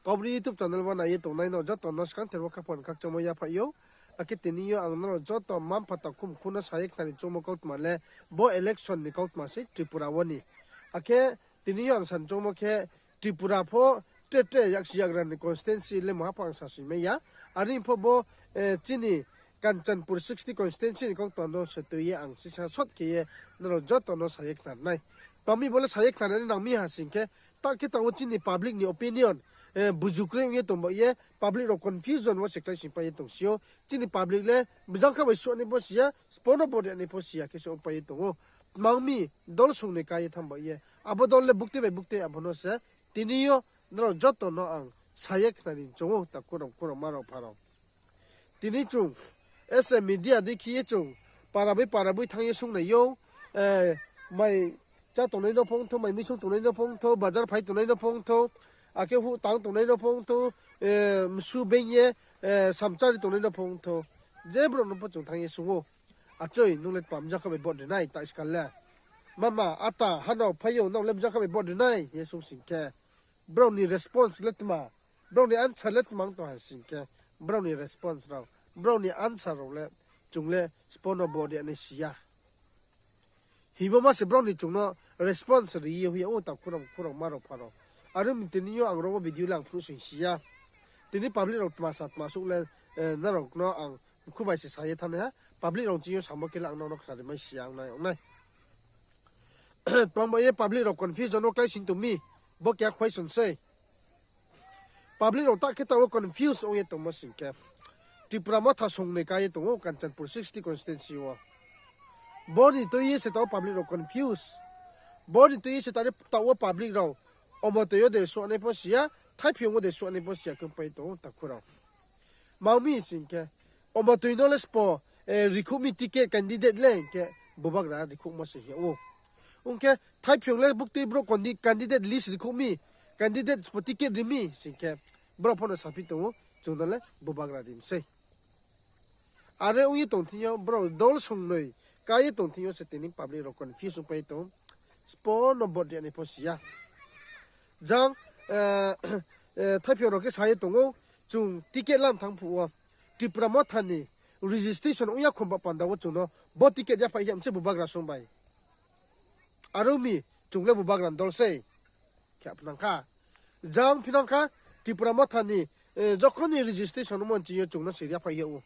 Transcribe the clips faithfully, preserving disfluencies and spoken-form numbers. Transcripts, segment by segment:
Kaubru YouTube channel wo nai ye tongnai no joto no skangther wo khaphang khakchangmo yaphaih ou. Akhe tini yo ang nrao joto mma-mpha takhu mkhu no sa ye khnari choungmo kautma le bo election ni kautma sei Tripura wo ni. Akhe tini yo ang san choungmo khe Tripura pho tre tre yaksi yagra ni constituency le maha pho ang sasoi mai ya. Are pho bo chini Kanchanpur sixty constituency ni kautma no se tui ye ang sisa short khe ye nrao joto no sa ye khnari nai. Tma mi bo le sa ye khnari nai nang mi ha sing khe, ta khe taoh wo chini public ni opinion buju kroi ong ye tong ba ye public rao confusion wo se klái sing pai ye tongsi ou. Chini public le bjang kha bai suh nai pho si ya, spo no vote ri nai pho si ya khe se ong pai ye tong ou. Tma ong mi dol song ni ká ye thanng ba ye, abo dol le buktui bai buktui abo no se tini yo nrao joto no ang sa ye khnari choung ou, takhu rao, mkhu rao, mma rao, mpha rao. Tini chung as a media dei khe ye chung para boi para boi thanng ye sung nai ou, mai chá tongnai no pho ong thou, mai misung tongnai no pho ong thou, bazar phai tongnai no pho ong thou, akhe huh tang tongnai no pho ong thou, msu being ye samchari tongnai no pho ong thou, je brouh no pho chung thanng ye sung ou, achoi nung le tma bjang kha bai vote ri nai ta skal le, mama ata ha no phai ou, nung le bjang kha bai vote ri nai hing ye sung sing khe, brao ni response le tma, brao ni answer le tma ong tong ha sing khe, brao ni response rao, brao ni answer rao le chung le spo no vote ri nai si ya hingmo ma se brao ni chung no response ri ye hoih ya ou, takhu rao, mkhu rao, mma rao, mpha rao. Are ong mi tini yo ang ro wo video le ang phnuh sing si ya. Tini public rao tma sa tma suh le, nrao no ang mkhu bai se sa ye thanng nai ha. Public rao chini yo samo khe le ang nrao no khnari mai si ya ong nai ong nai. Tma ba ye public rao confusion wo klái sing tong mi, bo keha question sei. Public rao ta khe taoh wo confuse ong ye tongmo sing khe, Tipra Motha song ni ká ye tong ou Kanchanpur sixty constituency wo. Bo ni tui ye se taoh wo public rao confuse. Bo ni tui ye se taoh wo public rao omo toi yo de suh nai pho si ya, Thaiphiong wo de suh nai pho si ya khe pai tong ou, takhu rao. Tma ong mi sing khe, omo toi no le spo rikhouh mi ticket candidate le hing khe bubagra rikhouhmo se hing yag ou. Ong khe Thaiphiong le buktui brouh candidate list rikhouh mi, candidate spo ticket ri mi sing khe, brao pho no saphi tong ou, chung no le bubagra ri mi sei. Are ong ye tong thing yo, brao dol songnoi ká ye tong thing yo se tini public rao confuse ong pai tong, spo no vote ri nai pho si ya. Jang, Thaiphiong rao khe sa ye tong ou, chung ticket lam thanng phuh wo, Tipra Motha ni registration ong ya khomba panda wo chung no bo ticket yaphaih ya mse bubagra song bai. Are ong mi, chung le bubagra ni dol sei. Khe phnang kha. Jang phinang kha, Tipra Motha ni, jokhon ni registration ongmo ni ching yo chung no se yaphaih yag ou.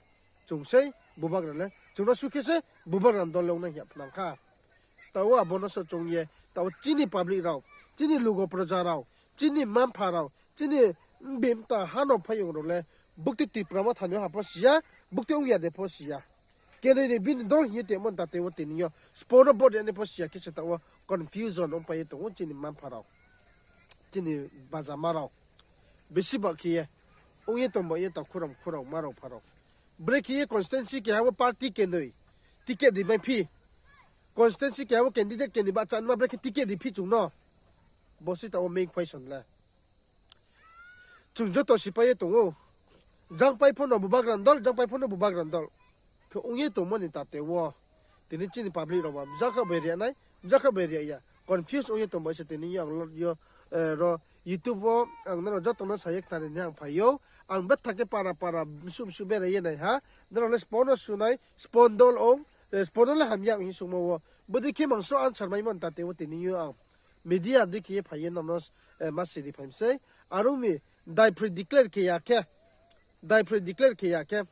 Chung sei bubagra le, chung no sukhe se bubagra ni dol le ong nai hing ya phnang kha. Taoh wo abo no se chung ye, taoh wo chini public rao, chini lugo proja rao, chini mma-mpha rao, chini bimta ha no phaiyong rao le, buktui Tipra Motha ni ha pho si ya, buktui ong ya de pho si ya. Kenoi ni bini dol hing ye tongmo ni tate wo tini yo spo no vote ri nai pho si ya khe se taoh wo confusion ong pai ye tong ou chini mma-mpha rao, chini bajama rao. Besi ba khe ye ong ye tong ba ye takhu rao, mkhu rao, mma rao, mpha rao. Brekhe ye constituency keha wo party kenoi ticket ri mai phi, constituency keha wo candidate kenoi bahcha nma brekhe ticket ri phi chung no. Bo se taoh wo main question le. Chung joto sipai ye tong ou. Jangpai pho no bubagra ni dol, jangpai pho no bubagra ni dol. Khe ong ye tongmo ni tate wo, tini chini public rao ba bjakha bai ri nai, bjakha bai ri ya. Confuse ong ye tong bai se tini yo ang lo yo, ro YouTube wo ang nrao joto no sa ye khnari ni ang phai ou. Ang betha khe para para bsuh bsuh berai ye nai ha. Nrao le spo no su nai, spo ni dol ong, spo no le hamya ong hing sungmo wo. Bodei khe mangsro answer maimo ni tate wo tini yo ang media dei khe ye phai ye nrao no ma siri phai mi sei. Are ong mi daiphroi declare khe ya khe, daiphroi declare khe ya khe,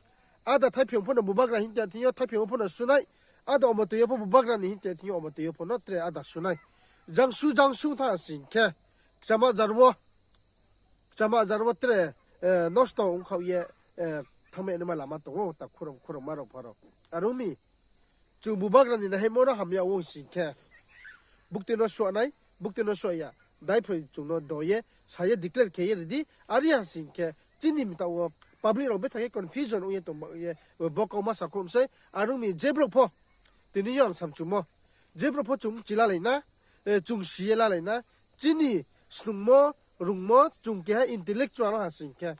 áda Thaiphiong pho no bubagra hing te thing yo Thaiphiong pho no su nai, áda omo toi yo pho bubagra ni hing te thing yo omo toi yo pho no tre áda su nai. Jang su jang su thanng sing khe, kchama jar wo, kchama jar wo tre nosto ongkhaoh ye thanngmai naima lama tong ou, takhu rao, mkhu rao, mma rao, mpha rao. Are ong mi, chung bubagra ni naihaimo no hamya ong sing khe, buktui no suh nai, buktui no suh ya, daiphroi chung no do ye, sa ye declare khe ye ri di, are ya sing khe, chini mta wo public rao betha khe confusion ong ye tong ba ye, bo kauma sakhouh mi sei. Are ong mi je brouh pho, tini yo ang samchumo, je brouh pho chung chila lai na, chung si ye lalai na, chini snungmo, rungmo, chung keha intellectual ong ha sing khe,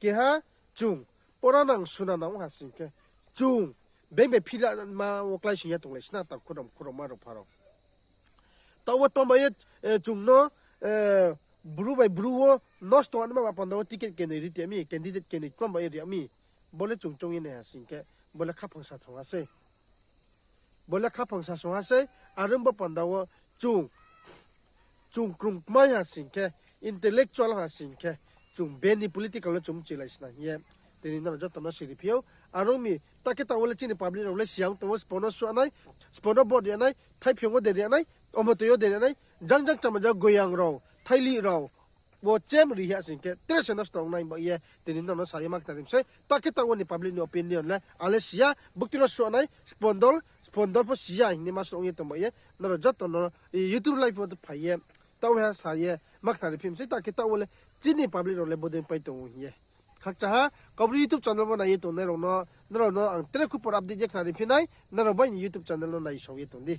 keha chung pora nang suna nang ong ha sing khe, chung beng bai phila ma wo klái sing ya tonglai sna, takhu rao, mkhu rao, mma rao, mpha rao. Taoh wo tong ba ye, chung no, bru bai bru wo Nosto anaima ba panda wo ticket kenoi ri ti mi, candidate kenoi tma ba ye ri mi. Bo le chung choung ye nai ha sing khe, bo le khaphang sa thong ha sei. Bo le khaphang sa thong ha sei, are ong bo panda wo chung, chung krung kmai ha sing khe, intellectual ha sing khe, chung beni political no chung mchilai sna hing ye. Tini nrao joto no siri phi ou, are ong mi, ta khe taoh wo le chini public rao le siya tong ou, sbo no suh nai, sbo no vote ri nai, thaiphiong wo de ri nai, omo toi yo de ri nai, jang jang chama jang goyang rao, thaili rao, bo chem ri ha sing khe, tre se nosto ong nai ba ye, tini nrao no sa ye ma khnari mi sei, ta khe taoh wo ni public ni opinion le, ale siya, bukti no suh nai, spondol, spondol pho siya, hing ni ma suh ong ye tong ba ye, nrao joto no, YouTube live wo phai ye, taoh ha sa ye, ma khnari phi mi sei, ta khe taoh wo le, chini public rao le bodei pai tong ou hing ye. Khakchang ha, Kaubru YouTube channel wo nai ye tongnai rao no, nrao no ang tre khupor update ye khnari phi nai, nrao bai ni YouTube channel no naisao ye tong di.